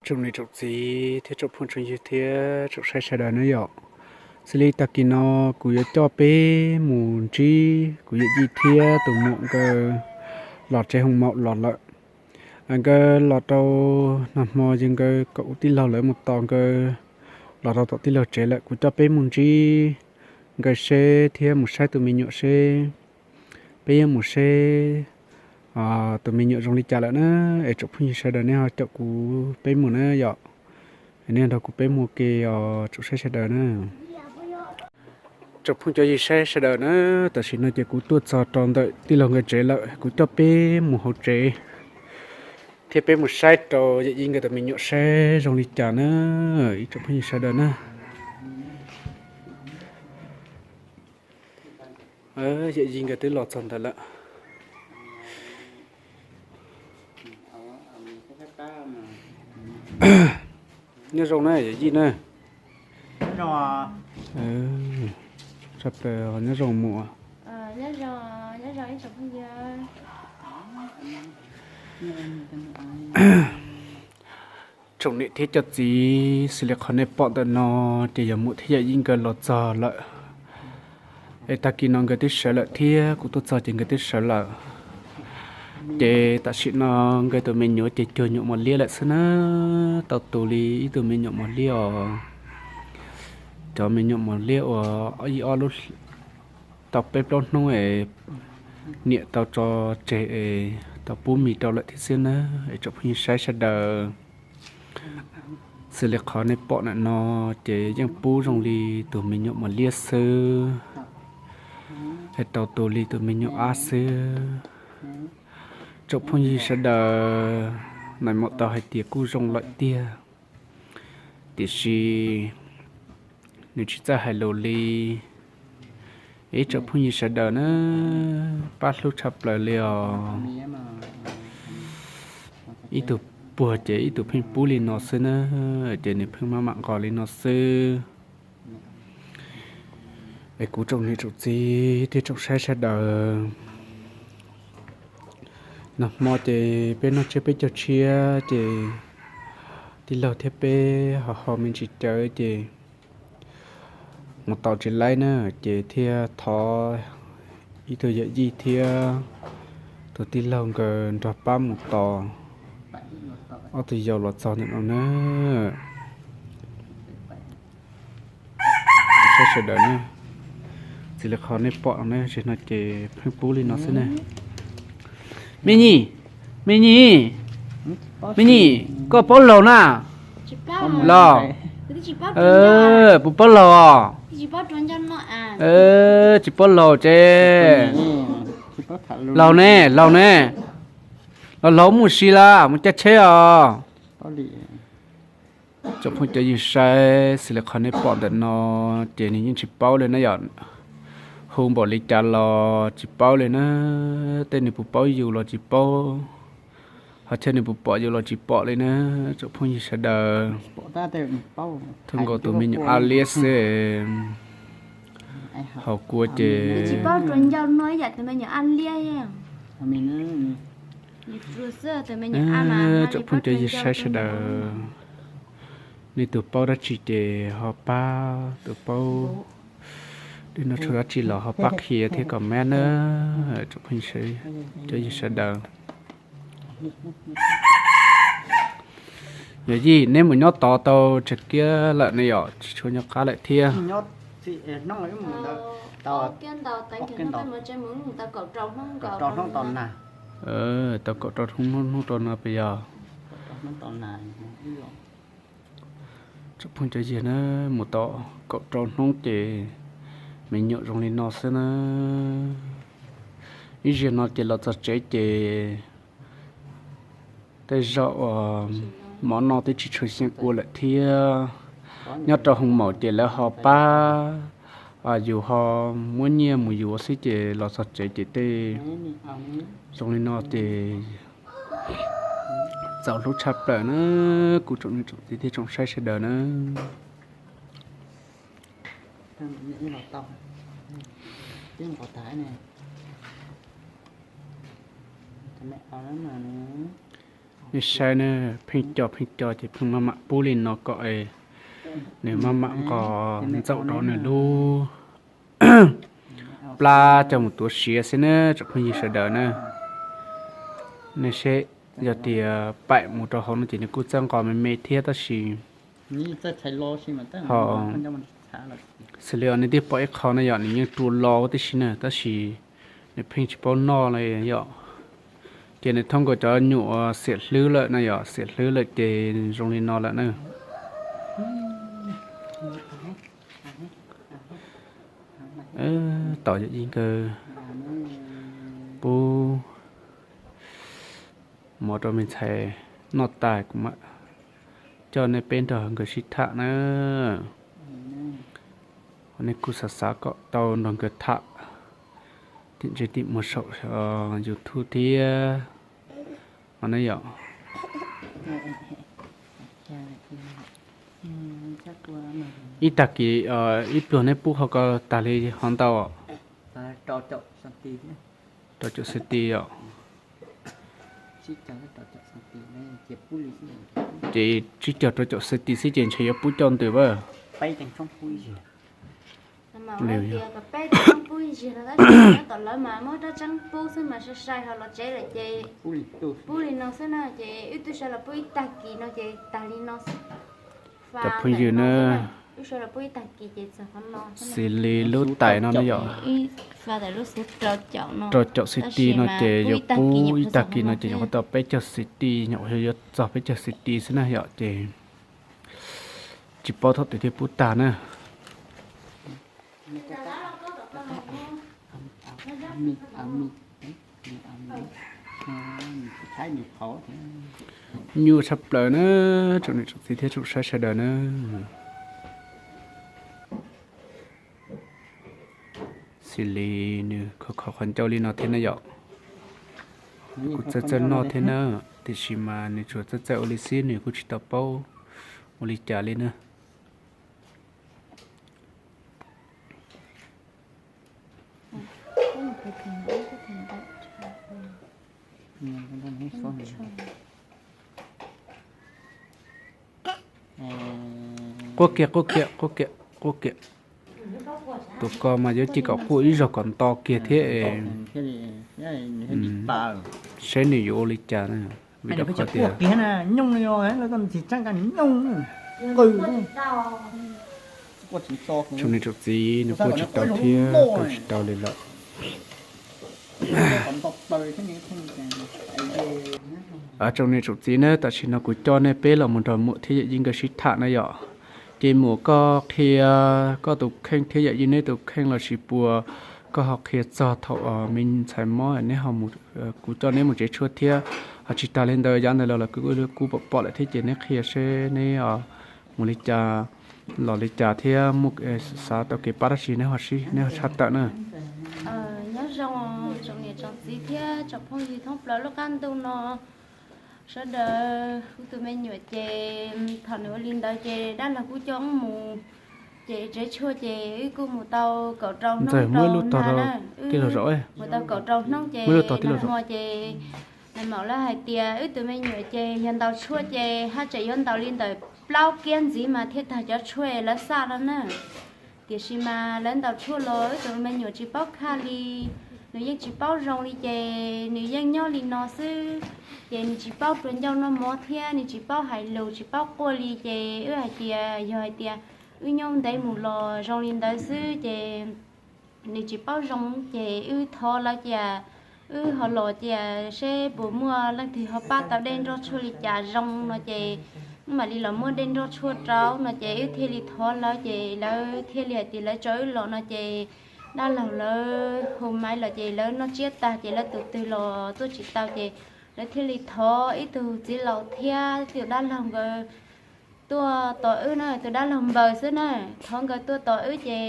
Tsoom niam tsoom txiv thiab tsoom phooj tsoom ywg thiab tsoom saib sawv daws na yom. Xws li tag kis no kuv yuav coj peb mus ntsib kuv yawm yij thiab tus muam nkawd los tsev hoo maum los lawm. Nkawd los rau nag hmo yog nkawd kom kuv tij laug lawv mus tos nkawd los rau tom tij laug tsev lawm. Kuv coj peb mus ntsib nkawd seb thiab mus saib tus me nyuam seb, peb yuav mus seb tus me nyuam zoo li cas lawm na. Es tsoom phooj ywg sawv daws nej ho caum kuv peb mus na yom. Nej nrog kuv peb mus ke os tsoom saib sawv daws na. Tsoom phooj cov ywg saib sawv daws na, tam sim no ces kuv tuaj txog rau ntawm tij laug nkawd tsev lawm, kuv coj peb mus hauv tsev thiab peb mus saib rau yawm yij nkawd tus me nyuam saib zoo li cas na. Ib tsoom phooj ywg sawv daws na, yawm yij nkawd twb los txog ntawd lawm. Nyob zoo na yawm yij na. Tshaj plaws, nyob zoo muam. Tsoom niam thiab cov txiv, xws li qhov nej pom ntawm no ces yog muam thiab yawm yij nkawd los txog lawm. Es tag kis no nkawd twb sawv lawm thiab kuv tuaj txog ces nkawd twb sawv lawm. Ces tam sim no nkawd tus me nyuam ces cuag nyuam mos liab lawm xwb na. Tau tus li ib tug me nyuam mos liab os. Cov me nyuam mos liab uas ib ob lub tau peb plaub hnub es niam tau tso tseg es tau pub mis rau lawm thiab xwb na. Es tsoom phooj ywg saib sawv daws, xws li qhov nej pom ntawm no ces yeej pub zoo li tus me nyuam mos liab xwb, es tau tus li tus me nyuam ab xwb. Tsoom phooj ywg sawv daws, nais maum tau hais tias kuj zoo lawm tiag, tiam sis nws tsis txawj hais lus li. Ib tsoom phooj ywg sawv daws na, pab hlub tshaj plaws li os. Ib tug puag ces ib tug pheej pub li no xwb na, ces nws pheej maj mam nqos li no xwb. Es kuv tsoom niam tsoom txiv thiab tsoom saib sawv daws, nag hmo ces peb noj tsiab peb caug tshiab ces tij laug thiab peb ho ho me ntsis cawv ces mus tau tsis laib na, ces thiaj thov ib tug yawm yij thiab tus tij laug nkawd nrog pab mus tos ob tug yau los txog ntawm no na. Saib sawv daws na, txij li qhov nej pom na, tsis no ces pheej pub li no xwb na. Me nyim, me nyim, me nyim, koj paub laug na? Laug, puas paub laug os? Tsis paub laug ces, laug ne, laug ne, laug laug mus si lawm, mus caij tsheb os. Tsoom phooj cov ywg saib, xws li qhov nej pom ntawm no ces nws yeej tsis paub li na yom. Hu npaum li cas los tsis paub li na, tej nws puas paub yus los tsis paub, ho thiab nws puas pom yus los tsis pom li na. Tsoom phooj ywg sawv daws, thov nkaus tus me nyuam ab liab xwb, ho kua ces tsoom phooj cov ywg saib sawv daws, nej tus paub dab tsi ces ho pab, tus paub dab tsi los ho pab qhia thiab comment na. Tsoom phooj cov ywg sawv daws, yawm yij neb mus nyob tod tau tsawg kiab lawm ne yom, tsis tshua nyob qab lawm thiab? Tau kaum rau hnub, hnub rau no puas yog? Tsoom phooj cov ywg na, mus tau kaum rau hnub ces me nyuam zoo li no xwb na. Ib zaug no ces los txog tsev ces tej zaum uas mov noj twb tsis tshua xyeej kua lawm thiab. Nyob rau hoo maum ces lawv ho pab, yus ho muab nyiaj mus yuav xwb ces los txog tsev ces tej zoo li no ces txaus hlub tshaj plaws na, kuv tsoom niam tsoom txiv thiab tsoom saib sawv daws na. Nej saib na, pheej co pheej co ces pheej maj mam pub li no kom nws maj mam nqos ntxaum rau nws lub plab coj mus tuav siav xwb na tsoom phooj ywg sawv daws na. Nej saib, yog tias paim mus rau hauv no ces nws kuj txawj nqos me me thiab tab sis ho xws li nej twb pom ib qho na yom, nws yeej rua lo huv tib si na tab sis nws pheej tsis paub noj li yom. Ces nws thoob nkaus cov nyuam xiam hlwb lawm na yom, xiam hlwb lawm ces zoo li no lawm na. Tom yawm yij nkawd pub mov rau me ntxhais noj tas kuv mam coj nej peb nrog nkawd sib tham na. Nej kuj xav xav kom tau nrog nkawd tham tim ntsej tim muag saum YouTube thiab no ne yom. Ib tag kis ib pluag neb pub ho ko tag li ho ntau? Rau caum centi yom. Ces tsib caug rau caum centi xwb ces ntshe yuav pub coj ntws a. Peb tseem pub ib zig no tab sis nyob tom lawv mas muab rab tseeb pub xwb mas sai sai ho los tsev lawm ces pub li no xwb na ces wb twb sawv los pub ib tag kis no ces tag li no xwb. Cov phooj ywg na, wb sawv los pub ib tag kis ces txog qhov no xwb. Xws li lub tais no ne yom, rau caum centi no ces yuav pub ib tag kis no ces nyuam qhuav tau peb caug centi, nyuam qhuav yuav txog peb caug centi xwb na yom ces tsis paub thaum twg thiaj pub tag na. Nyuaj tshaj plaws na, tsoom niam tsoom txiv thiab tsoom saib sawv daws na. Xws li nws khov khov qhov ncauj li no thiab na yom. Kuj txawj txawj noj thiab na, tiam sis mas nws tsuas txawj txawj ua li xwb, nws kuj tsis tau paub ua li cas li na. Quaj kiag, quaj kiag, quaj kiag, quaj kiag. Tus ko mas yuav cia kom quaj ib zaug kom nto kiag thiab es saib nws yuav ua li cas na. Vim rau qhov tias tsoom niam tsoom txiv nws quaj tsis tau thiab quaj tsis tau li lawm. Tsoom niam tsoom txiv na, tam sim no kuv coj nej peb los mus nrog muam thiab yawm yij nkawd sib tham na yom. Ces muam koj qhia koj tus kheej thiab yawm yij neb tus kheej los sis puas koj ho qhia txog thaum me ntxhais mob neb ho, kuv coj neb mus tsev tshuaj thiab ho tsis tag li ntawd yav ntawd los los kuv kuj pom pom lawm thiab ces neb qhia seb neb mus li cas los li cas thiab muaj xav tau kev pab dab tsi neb ho sib neb ho tshaj tawm na. Nyob zoo tsoom niam tsoom txiv thiab tsoom phooj ywg thoob plaws lub qab ntuj no sawv daws. Kuv tus me nyuam ces thaum nws ua li ntawd ces dab laug kuj coj wb mus ces tsev tshuaj ces wb kuj mus tau kaum rau hnub rau na. Mus tau kaum rau hnub ces nag hmo ces nws mam lawv hais tias wb tus me nyuam ces yog ntaus tshuaj ces haj tseem yuav ntaus li ntawm plaub kiab ntxiv mas thiaj tag cov tshuaj lawv xaj no na. Tiam sis mas lawv ntaus tshuaj los wb tus me nyuam tsis paub khaj li, nws yeej tsis paub zoo li ces nws yeej nyob li no xwb. Ces nws tsis paub rua ncauj noj mov thiab nws tsis paub hais lus tsis paub quaj li ces wb hais tias yog hais tias wb nyob ntev mus los zoo li ntawd xwb ces nws tsis paub zoo ces wb thov lawv cia wb ho los cia seb puas muaj leej twg ho pab tau dej nroj tshuaj li cas zoo no ces wb mam li los muab dej nroj tshuaj rau no ces wb thiaj li thov lawv ces lawv thiaj li hais tias lawv tso wb los no ces dab laug lawv hu maiv los ces lawv noj tsiab tag ces lawv tus twg los tuaj tsis tau ces lawv thiaj li thov ib tug txiv laus thiab tus dab laug nkawd tuaj tos wb na, tus dab laug npaws xwb na. Thov nkawd tuaj tos wb ces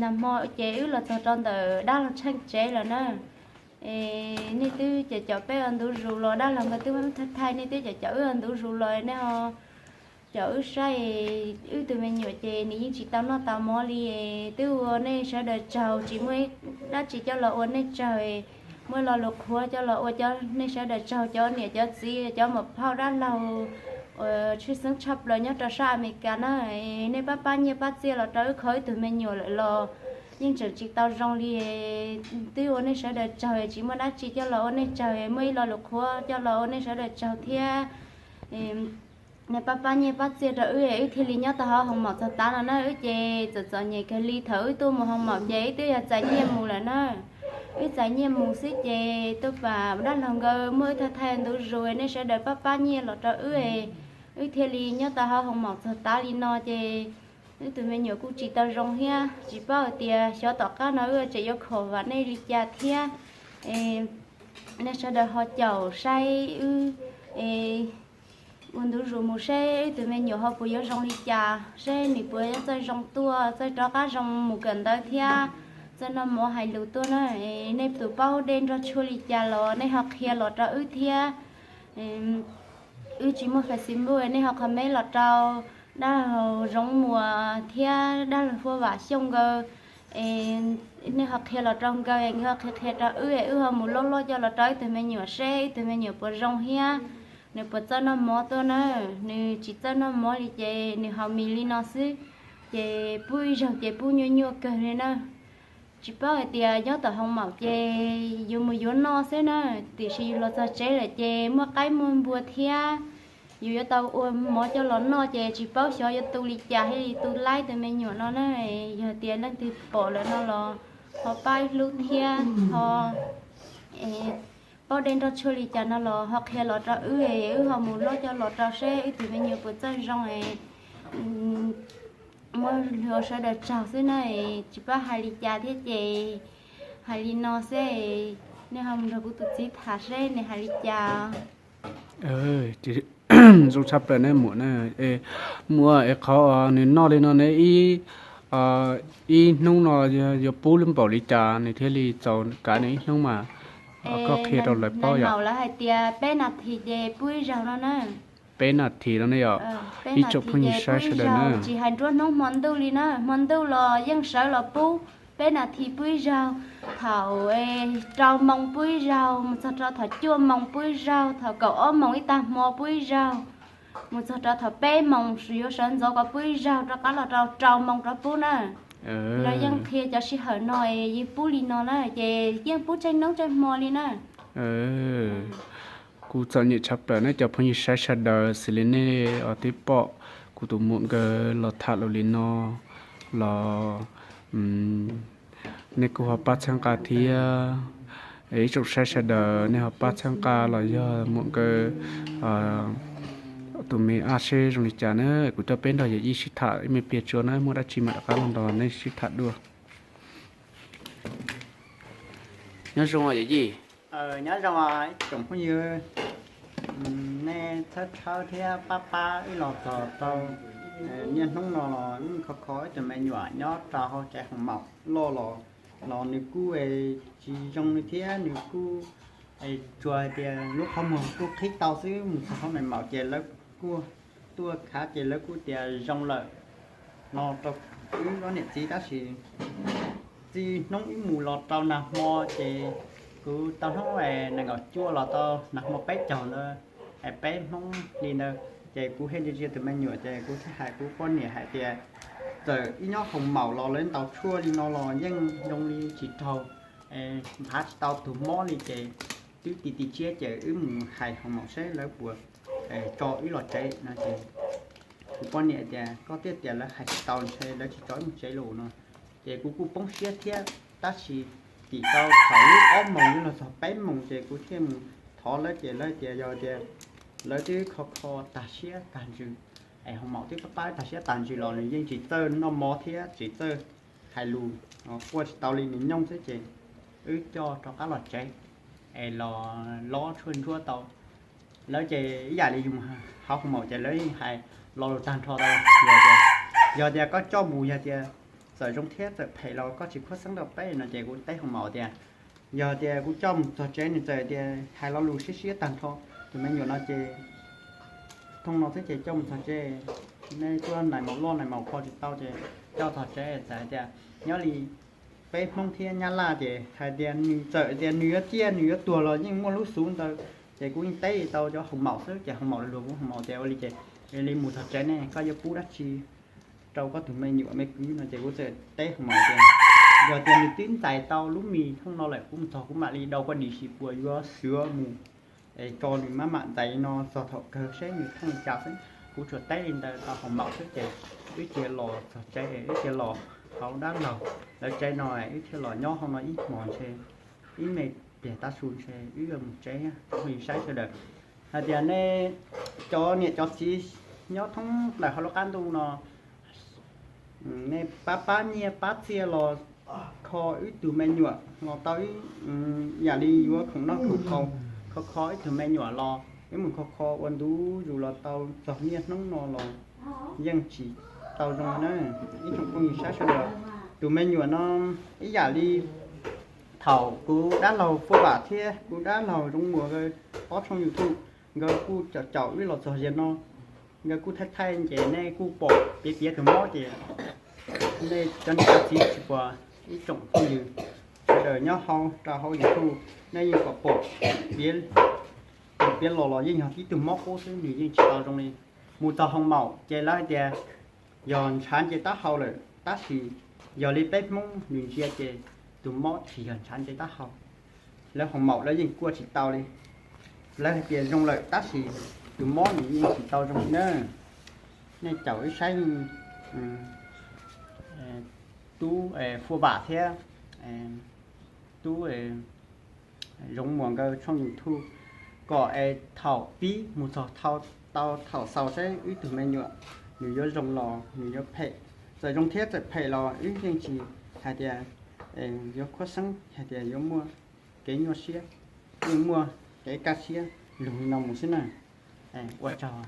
nag hmo ces wb los txog rau ntawm dab laug tsheej tsev lawm na. Es nej twb cov caum peb ua ntu zus los, dab laug nkawd twb muab thaij thaij, nej twb cov caum wb ua ntu zus los nej ho caum wb saib. Wb tus me nyuam ces nws yeej tsis tau noj tau mov li, twb ua nej sawv daws tsaug, tsis muaj dab tsi coj los ua nej tsaug. muaj lo lus qhuav coj los ua cov nej sawv daws tsaug, cov niam cov txiv, cov muam phauj dab laug uas tshwj xeeb tshaj plaws nyob rau sab Amelikas na, nej pab pab nyiaj pab txiaj los rau wb kho wb tug me nyuam lawm los yeej tseem tsis tau zoo li. Twb ua nej sawv daws tsaug, tsis muaj dab tsi coj los ua nej tsaug, muaj ib lo lus qhuav coj los ua nej sawv daws tsaug thiab. Nej pab pab nyiaj pab txiaj rau wb, wb thiaj li nyob tau hauv hoos maum txog tav no na. Wb ces txom txom nyem kawg li, thaum wb tuaj mus hoos maum ces wb twb yog txais nyiaj mus lawm na. Wb txais nyiaj mus xwb ces tuaj pam dab laug nkawd muab wb thaij thaij ntu zus, nej sawv daws pab pab nyiaj los rau wb, wb thiaj li nyob tau hauv hoos maum txog tav li no ces wb tus me nyuam kuj tsis tau zoo thiab. Tsis paub hais tias xyov tom qab no wb tseem yuav khom vam nej li cas thiab. Nej sawv daws ho caum saib wb ua ntu zus mus seb wb tus me nyuam ho puas yuav zoo li cas, seb nws puas yuav txawj zoo tuaj, txawj rov qab zoo mus kawm ntawv thiab txawj noj mov hais lus tuaj na. Nej tus paub dej nrog tshuaj li cas los nej ho qhia los rau wb thiab. Wb tsis muaj Facebook, nej ho comment los rau dab laug Zoov Muas thiab dab laug Huab Vam Xyooj nkawd. Nej ho qhia los rau nkawd, nkawd ho qhia qhia rau wb, wb ho mus loj loj coj los rau wb tus me nyuam seb wb tus me nyuam puas zoo thiab nws puas txawj noj mov tuaj na. Nws tsis txawj noj mov li ces nws haus mis li no xwb, ces pub ib zaug ces pub nyuaj nyuaj kawg li na. Tsis paub hais tias nyob tom hoos maum ces yus mus yuav noj xwb na, tiam sis yus los txog tsev lawm ces muaj qaib muaj npua thiab, yus yuav tau ua mov coj los noj ces tsis paub xyov yuav tu li cas thiaj li tu laib tus me nyuam no na. Yog tias leej twg pom lawm no los ho pab ib hlub thiab ho paub dej nrog tshuaj li cas no los ho qhia los rau wb, wb ho mus lob coj los rau seb wb tus me nyuam puas txawj zoo. Muab hlua sawv daws tsaug xwb na, tsis paub hais li cas thiab ces hais li no xwb. Nej ho mus nrog kuv tus txiv tham seb nws hais li cas. Zoo tshaj plaws ne muam na. Muam, es qhov nws noj li no ne, ib ib hnub no yuav pub lub npaum li cas nws thiaj li txaus kav nws ib hnub mas? Koj qhia rau lawv paub yom. Lawv hais tias peb nas this ces pub ib zaug no na. Peb nas this no ne yom. Ib tsoom phooj ywg saib sawv daws na, tsis hais nruab hnub hmo ntuj li na, hmo ntuj los yeej sawv los pub. Peb nas this pub ib zaug, thaum rau moos pub ib zaug, mus txog rau thaum cuaj moos pub ib zaug, thaum kaum ob moos ib tag hmo pub ib zaug, mus txog rau thaum peb moos yuav sawv ntxov kom pub ib zaug, rov qab los rau rau moos rov pub na. Lawv yeej qhia cov sij hawm no es yeej pub li no na, ces yeej pub tseeb hnub tseeb hmo li na. Kuv txom nyem tshaj plaws ne cov phooj ywg saib sawv daws, xws li nej twb pom kuv tus muam nkawd los tham lus li no los nej kuj ho pab txhawb nqa thiab. Ib tsoom saib sawv daws nej ho pab txhawb nqa los yog muam nkawd tus me ab seb zoo li cas na, kuv coj peb nrog yawm yij sib tham ib me pliag tso na, muaj dab tsi mam rov qab los nrog nej sib tham dua. Nyob zoo yawm yij. Nyob zoo ib tsoom phooj ywg, nej txhawb txhawb thiab pab pab wb los txog tau niaj hnub no los wb kho kho ib tug me nyuam nyob rau hauv tsev hoos maum loj los, los nws kuj tsis zoo li thiab, nws kuj tsuas hais tias lub qhov muag kuj qhib tau xwb, mus txog hauv nais maum ces lawv kuj tuaj khav ces lawv kuj tias zoo lawm no rau wb ob niam txiv. Tab sis txij hnub wb mus los rau nag hmo ces kuv tau hnub nees nkaum cuaj los tau nag hmo peb caug ntawd, peb hnub li ntawd ces kuv thiaj ntsia ntsia tus me nyuam ces kuv thiaj hais kuv poj niam hais tias txawm ib nyob hoos maum los lawv ntaus tshuaj li no los yeej zoo li tsis raug, nphav tsis tau tus mob li ces twb ti ti tsiab ces wb mus hais hoos maum seb lawv puas tso wb los tsev no ces kuv poj niam tias koj thiaj tias lawv hais tsis tau ntshe lawv tsis tso wb mus tsev los no. Ces kuv kuj poob siab thiab, tab sis tim tau thaum lub ob moos los txog peb moos ces kuv thiaj mus thov lawv ces lawv tias yog tias lawv twb kho kho tag siab tag ntsws, es hoos maum twb pab pab tag siab tag ntsws los nws yeej tsis txawj noj mov thiab tsis txawj hais lus, quaj tsis tau li, nws nyooj xwb ces wb coj rov qab los tsev es los lob tshuaj ntsuab tau. Lawv ces ib yam li yus hauv hoos maum ces lawv yeej hais lo lus tag nrho tau, yog tias koj coj mus yog tias txawm zoo thiab txawm phem los koj tsis khuab xeeb rau peb no ces kuv teb hoos maum tias yog tias kuv coj mus txog tsev nws txawm tias hais lo lus siab siab tag nrho tus me nyuam no ces thooj no xwb ces coj mus txog tsev, nej tuaj nais maum loj nais maum kho tsis tau ces coj txog tsev txawm hais tias nyob li peb Hmoob thiab Nyab Laj ces hais tias nws txawm tias nws yuav ciaj nws yuav tuag los yeej muaj lub xub ntawd. Ces kuv yeej teb tau cov hoo maum xwb ces hoo maum luag kuv hoo maum tias ua li ces li mus txog tsev ne koj yuav pub dab tsi rau koj tus me nyuam me kwv no ces kuv txawm teb hoo maum tias yog tias nws twb ntxais tau lub mis thooj no lawm kuv mus txog kuv mam li dau koj dim sis puas yuav xwv mus es tso nws maj mam ntxais no txog thaum kawg seb nws thooj li cas xwb. Kuv tsuas teb li ntawd tau hoo maum xwb ces wb cia los txog tsev wb cia los hauv dab laug lawv tsev no wb thiaj los nyob hauv no ib hmos ntshe ib me pliag tav su ntshe wb yuav mus tsev. Phooj ywg saib sawv daws hais tias nej cov niam cov txiv nyob thoob plaws hauv lub qab ntuj no nej pab pab nyiaj pab txiaj los kho wb tug me nyuam los tau ib yam li yuav khoom noj khoom haus, kho kho ib tug me nyuam los wb mus kho kho ua ntu zus los tau txog niaj hnub no los yeej tsis tau zoo na. Ib tsoom phooj ywg saib sawv daws, tus me nyuam no ib yam li thaum kuv dab laug Fuab Vam thiab kuv dab laug Zoov Muas nkawd ob tshooj YouTube nkawd kuj caum caum wb los txog yam no, nkawd kuj thaij thaij ces nej kuj pom piav piav tus mob ces nej cov niam cov txiv tsis pom, ib tsoom phooj ywg sawv daws nyob hauv rau hauv YouTube nej yeej pom pom piav piav los los yeej yog tib tug mob qub xwb nws yeej tsis tau zoo li. Mus txog hoo maum ces lawv hais tias yog ntshav nce taub hau lawm tab sis yog li peb Hmoob nws ntsia ces tus mob tsis yog ntshav nce taub hau. Lawv hoo maum lawv yeej kuaj tsis tau li. Lawv hais tias zoo lawm tab sis tus mob nws yeej tsis tau zoo li na. Nej caum wb saib tub Fuab Vam thiab tub Zoov Muas nkawd tshooj YouTube kom es thaum pib mus txog tau thaum xaus saib wb tug me nyuam nws yuav zoo los nws yuav phem. Txawm zoo thiab txawm phem los wb yeej tsis hais tias yuav khuab xeeb hais tias yuav muaj kev nyuaj siab, yeej muaj kev kaj siab lug li no mus xwb na. Ua tsaug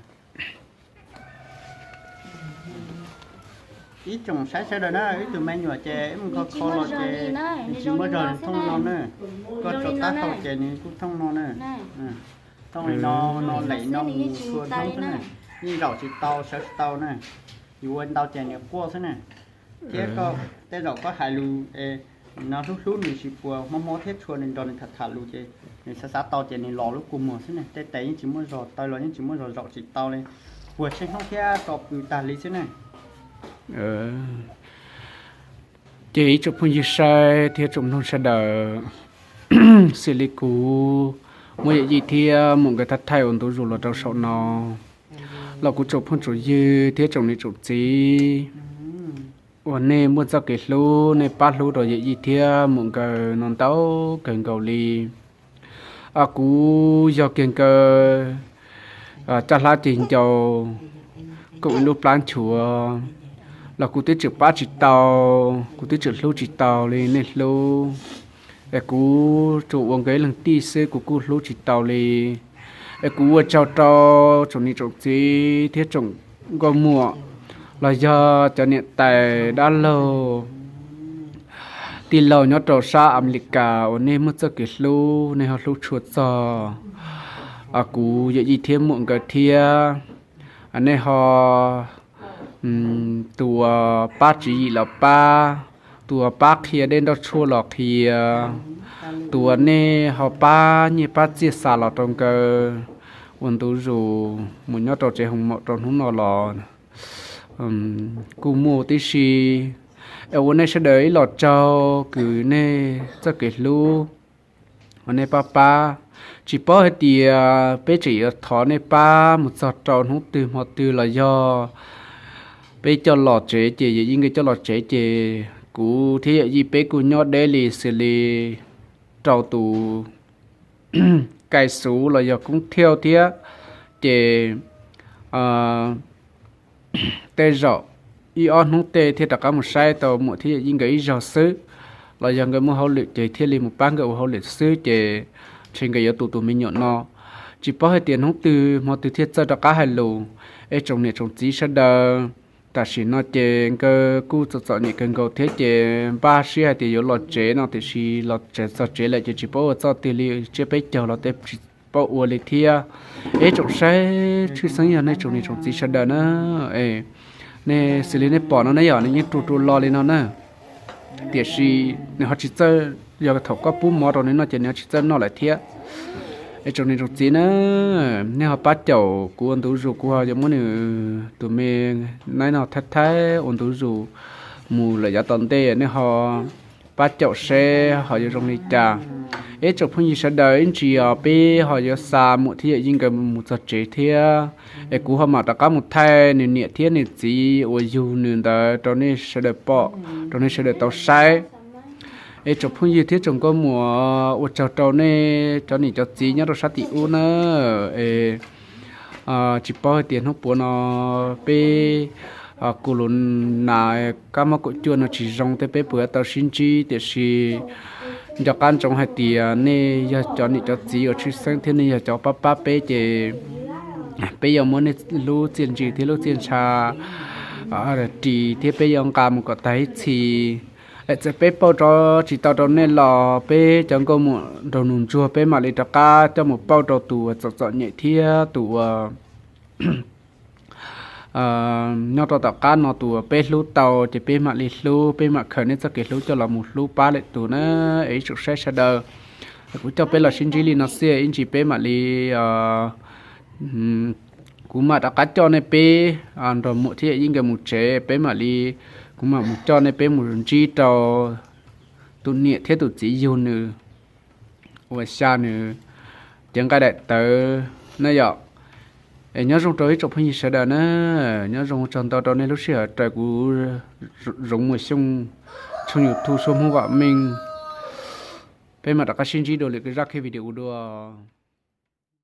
ib tsoom saib sawv daws na, wb tug me nyuam ces wb mus kho kho los ces nws tsis muaj zog thooj no na. Koj tso taub hau ces nws kuj thooj no na. Thooj li no, no lem no mus txhua hnub xwb na. Yeej zaum tsis tau sawv tsis tau na. Yus ua ntau ces nws quaj xwb na. Thiab koj tej zaum koj hais lus es no hlub hlub nws sis puas mob mob thiab tshua nws nrog nws tham tham lus ces nws xav xav tau ces nws los lub kua muag xwb ne. Tej tes yeej tsis muaj zog, taw los yeej tsis muaj zog, zaum tsis tau li. Puag tsheej hnub thiab tso pw tag li xwb ne. Ces ib tsoom phooj ywg saib thiab tsoom mloog sawv daws, xws li kuv muab Yawm Yij thiab Muam nkawd thaij thaij ua ntu zus los rau saum no los kuv tsoom phooj tsoom ywg thiab tsoom niam tsoom txiv uas nej muaj txoj kev hlub nej pab hlub rau Yawm Yij thiab Muam nkawd no ntau kawg nkaus li. Kuv yog kiag nkawd caj hlab ceg ncau koom ib lub plab nchuav los kuv twb tseem pab tsis tau, kuv twb tseem hlub tsis tau li nej hlub. Es kuv tsuas ua nkawd ib leeg tij xwb kuv kuj hlub tsis tau li. Es kuv ua tsaug rau tsoom niam tsoom txiv thiab tsoom nkauj muam los yog cov niam tais dab laug tij laug nyob rau sab Amelikas uas nej muaj txoj kev hlub, nej ho hlub tshua txog kuv Yawm Yij thiab Muam nkawd thiab. Nej ho tus uas pab tswv yim los pab, tus uas pab qhia dej nroj tshuaj los qhia, tus uas nej ho pab nyiaj pab txiaj xa los rau nkawd ua ntu zus mus nyob rau tsev hoo maum rau hnub no los kuj muaj tib si. Es ua nej sawv daws ib los tsaug kws nej txoj kev hlub uas nej pab pab. Tsis paub hais tias peb tseem yuav thov nej pab mus txog rau hnub twg hmo twg los yog peb coj los tsev ces Yawm Yij nkawd coj los tsev ces kuv thiab Yawm Yij peb kuj nyob deb li xws li rau tus kais xuv los yog koob thiauj thiab ces tej zaum ib ob hnub tej thiaj rov qab mus saib tau Muam thiab Yawm Yij nkawd ib zaug xwb, los yog nkawd muaj hauj lwm ces thiaj li mus pab nkawd ua hauj lwm xwb ces ntshe nkawd yuav tu tus me nyuam no. Tsis paub hais tias hnub twg hmo twg thiaj txawj rov qab hais lus. Es tsoom niam tsoom txiv sawv daws, tam sim no ces nkawd kuj txom txom nyem kawg nkaus thiab ces npaj siab hais tias yuav los tsev no tiam sis los tsev txog tsev lawm ces tsis paub ua txoj twg li, tsiab peb caug los tej tsis paub ua li thiab. Es tsoom saib tshwj xeeb yog nej tsoom niam tsoom txiv sawv daws na, nej xws li nej pom no ne yom, nws yeej rua rua lo li no na. tiam sis nws ho tsis txawj, yog thaum koj pub mov rau nws noj ces nws ho tsis txawj noj lawm thiab. Es tsoom niam tsoom txiv na, nej ho pab caum kuv ua ntu zus, kuv ho yuav muab nws tus me naib no thaij thaib ua ntu zus mus lawm yav tom ntej, nej ho pab caum seb ho yuav zoo li cas. Ib tsoom phooj ywg sawv daws, ib ntsis os peb ho yuav xa Muam thiab Yawm Yij nkawd mus txog tsev thiab, es kuv ho mam rov qab mus thaij nws niam thiab nws txiv uas yug nws ntawd rau nej sawv daws pom, rau nej sawv daws tau saib. Es tsoom phooj ywg thiab tsoom nkauj muam, ua tsaug rau nej cov niam cov txiv nyob rau sab tim ub na. Es tsis paub hais tias hnub puav no peb kub lus nas kab mob kaum cuaj no tsis zoo thiab peb puas yuav tau sib ntsib, tiam sis nco qab ntsoov hais tias nej yog cov niam cov txiv uas tshwj xeeb thiab nej yog cov pab pab peb ces peb yuav muab nej lub txiaj ntsig thiab lub txiaj ntsha ris thiab peb yuav nqa mus kom tag ib txhis. Es txawm peb pauj tsis tau rau nej los peb cov nkauj muam nraug nus ntsuag peb mam li rov qab coj mus pauj rau tus uas txom txom nyem thiab tus uas nyob rau tom qab no tus uas peb hlub tau ces peb mam li hlub, peb mam khaws nej txoj kev hlub coj los mus hlub pab lwm tus na. Es ib tsoom saib sawv daws, kuv coj peb los sib ntsib li no xwb, ib ntsis peb mam li kuv mam rov qab coj nej peb nrog Muam thiab Yij nkawd mus tsev, peb mam li, kuv mam mus coj nej peb mus ntsib rau tus niam thiab tus txiv yug nws uas xya nws cev nqaij daim tawv na yom. Es nyob zoo rau ib tsoom phooj ywg sawv daws na, nyob zoo tsaug ntau rau nej lub sij hawm raws kuv Zoov Muas Xyooj tshooj YouTube Suab Hmoob Vam Meej. Peb mam rov qab sib ntsib dua lwm zaj video ua dua.